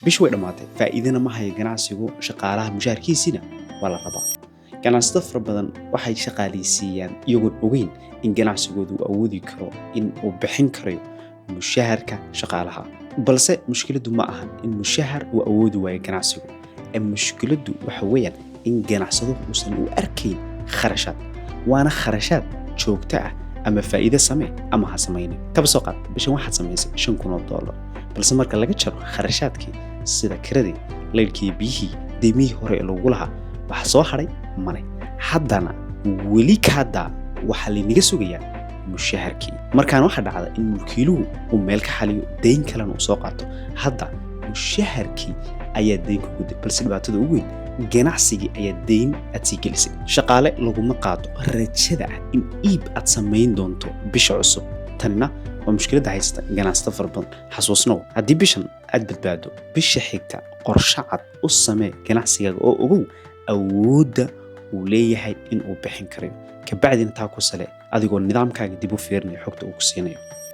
Bish way dhammaatay, faa'iidana ma hayo ganacsigu, shaqaalaha mushaharkiisiina waa la rabaa. Ganacsato fara badan waxay shaqaalaysiiyaan iyagoon ogeyn in ganacsigoodu uu awoodi karo in uu bixin karayo mushaharka shaqaalaha. Balse mushkiladdu ma ahan in mushahar uu awoodi waayo ganacsigu, ee mushkiladdu waxa weeyaan in ganacsaduhu uusan u arkayn kharashaad, waana kharashaad joogto ah, ama faa'iido samee ama ha samaynin. Kaba soo qaad bishan waxaad samaysay $5,000, balse marka laga jaro kharashaadkii sida kiradii, laydhkii, biyihii, deymihii hore ee lagu lahaa, waxa soo hadhay male. Haddana weli kaadaa waxaa laynaga sugayaa mushaharkii. Markaan waxaa dhacda in mulkiiluhu uu meel ka xaliyo, deyn kalena uu soo qaato. Hadda mushaharkii ayaa deyn ku guday, balse dhibaatada ugu weyn, ganacsigii ayaa deyn aad sii gelisay. Shaqaale laguma qaato rajada ah in iib aad samayn doonto bisha cusub. Tanina waa mushkiladda haysata ganacsato fara badan. Xasuusnow, haddii bishan aad badbaado, bisha xigta qorshe cad u samee ganacsigaaga oo ogow awoodda uu leeyahay in uu bixin karayo. Kabacdina taa ku sale adigoo nidaamkaaga dib u fiirinaya xogta uu ku siinayo.